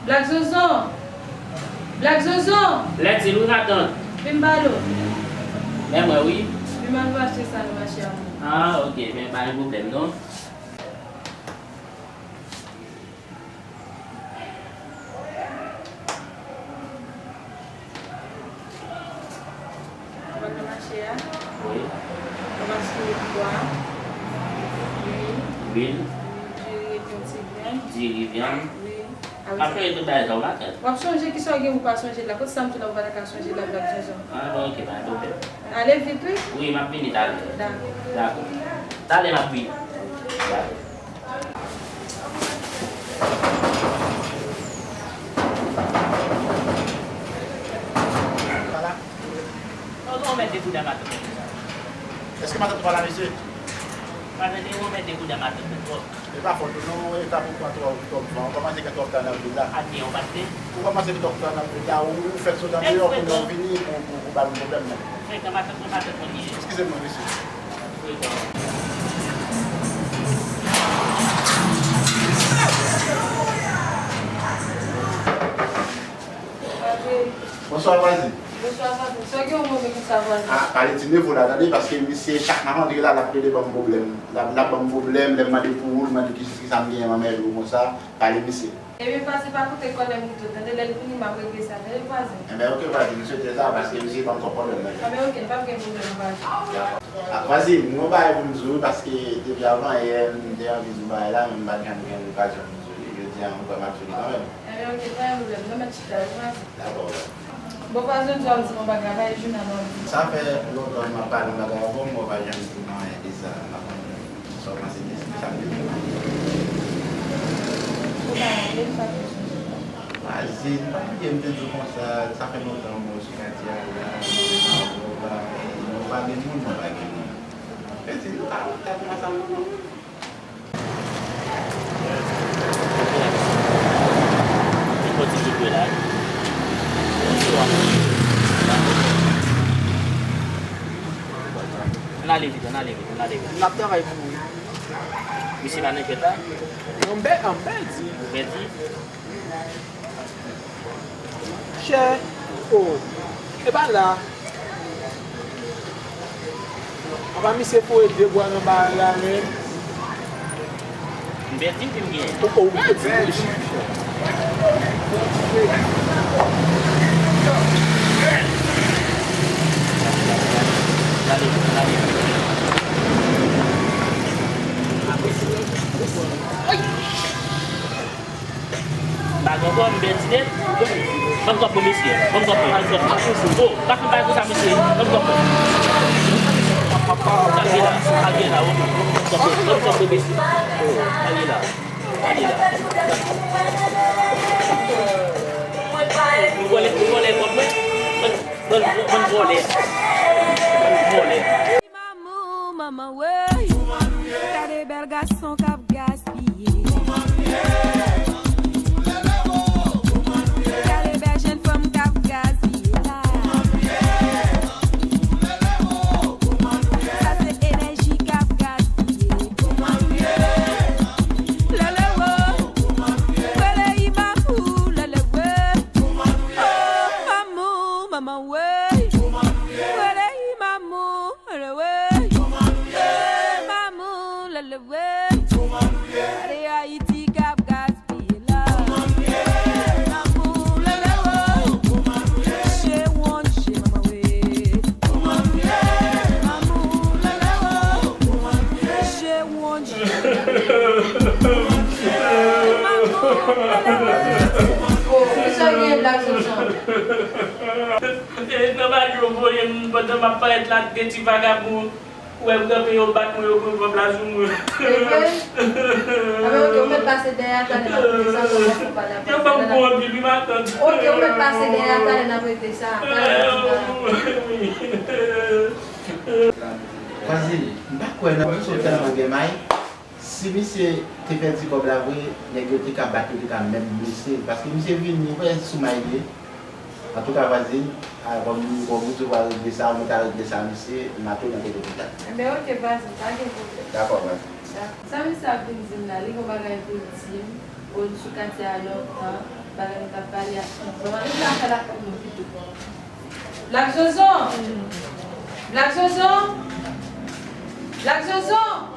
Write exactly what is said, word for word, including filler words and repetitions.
Black Zozo! Black Zozo! Lètil, wi, matant. Vin pale w. Men mwen, wi. Vin al achte sa nan mache a. Ah, ok, men pa gen pwoblèm, non. Ou pral nan mache a? Wi. Ou pral achte pwa, lwil, lwil, diri epi yon ti vyann. Diri, vyann. Wi. M ap chonje tout bagay sa yo matant. W ap chonje kisa w gen pou w pa sonje la? Kot sa m tou la ou pa ta ka sonje la, Black Zozo? Ah, bon, ok, pa gen pwoblèm. Ale vit, wi. Wi, m ap vini talè. Dakò. Dakò. Talè m ap vini. Dakò. Èske matant ou pa la, mesye? Matant, ou mèt dekoudè matant ou twòp. E pa fòt ou non, e ka pou pran twòp, twòp van. Ou kòmanse gen twòp tan nan vil la. Ak gen yon maten. Ou kòmanse gen twòp tan nan vil la, ou, ou fèk sot andeyò, kounye a ou vini pou, pou, pou ba nou pwoblèm nan. Frekan, matant mwen, matant mwen li ye. Eskize mwen, mesye. Frekan. Bonswa, vwazen. Bonswa, vwazen. Sa w gen w move konsa, vwazen? Ah, pale ti nevo la, tande, paske misye chak m ap antre la, l ap plede ban m pwoblèm. L ap, l ap ban m pwoblèm, lè m mande pou ou, l mande ki, kisa m genyen, m anmède w konsa. Pale misye. Ebyen, vwazen, pa koute kòlè m kite w, tande, lè l fini, m ap regle sa, tande, vwazen. Enben, ok, vwazen, m swete sa, paske misye ban m twòp pwoblèm, vwazen. Enben, ok, n p ap gen pwoblèm, vwazen. Dakò. Ah, vwazen, m gen yon bagay pou m di w, paske depi avan yè, m te anvi di w bagay la, men m pa t janm gen lokazyon pou m di w li. Jodi a, m kwè m ap di w li kanmenm. Enben, ok, pa gen pwoblèm. Non, mèt chita, wi, vwazen. Dakò, vwazen. Bon, vwazen, di w ap di m yon bagay, pa jounal w ap di. Sa fè lontan m ap pale yon bagay avè w, men w pa janm di m anyen de sa. M ap mande w sa w panse de sa m te di w. Ou pa rele m, sa fè sonje. Vwazen, pa bliye m te di w konsa, sa fè lontan m wè w sou katye a la, mwen pa, mwen pa gen moun, mwen pa gen moun. Vwazen, ou pa wont tèt mwen sa, non. Ann ale vit, ann ale vit, ann ale vit. N ap travay pou ou. Misye pa nan kèt la? Non, m pè-, m pèdi. Ou pèdi? Chè. Oh. E pa la. Apa misye foure de bwa nan bagay la menm? M pèdi, m di m genyen. Ou, ou pèdi, wi. Gade, gade. Apre se, apre se. Ay! M pa gen kòb, m pèdi nèt. Ban m kòb mwen, mesye. Ban m kòb mwen, ban m kòb mwen. Oh, pa fè bagay konsa, mesye. Ban m kòb mwen. Sa gen la, sa gen la, oh. Ban m kòb mwen, ban m kòb mwen, mesye. Oh, sa gen la, sa gen la. M vòlè, m vòlè kòb mwen. Ban, ban, ban m vòlè. Ban m vòlè. Manman, manman, wey. Gade bèl gason k ap gaspiye. Gade bèl jèn fanm k ap gaspiye la. Sa se enèji k ap gaspiye. Lele wo. Rele Imamou, lele wo. Oh, Mamou, manman, wey. Rele Imamou. Lele wey. Eh, Mamou, lele wey. Gade Ayiti k ap gaspiye la. Mamou, lele wey. Che wonje, manman wey. Mamou, lele wey. Che wonje. Mamou, lele wey. Oh, kisa gen la, Jojo? E, nan bagay yo voye m pandan m ap parèt la ak de ti vagabon. Ou wè m kanpe, yo bat mwen, yo pran kòb la sou mwen. Se vre? Anben, ok, ou mèt pase dèyè a talè, n ap regle sa, kòman pou pale a. Yo ban m gwo anpil, wi, matant. Ok, ou mèt pase dèyè a talè, n ap regle sa. Talè, wi. Vwazen, m pa kwè nan misye tèlman gen may. Si misye te pèdi kòb la vre, nèg yo te ka bat, yo te ka menm blese l. Paske misye vini, ou wè sou may li ye. Antouka, vwazen, a, kòm, kòm ou di w pral regle sa, ou mèt al regle sa, mesye, m ap tounen kote pou dat. Enben, ok, vwazen, pa gen pwoblèm. Dakò, vwazen. Dakò. Sa misye ap vin di m la, li gen yon bagay pou l di m, bon, sou katye a lontan, Bagay nou t ap pale a. Bon, ann al fè lakay nou pito. Black Jojo! Black Jojo! Black Jojo!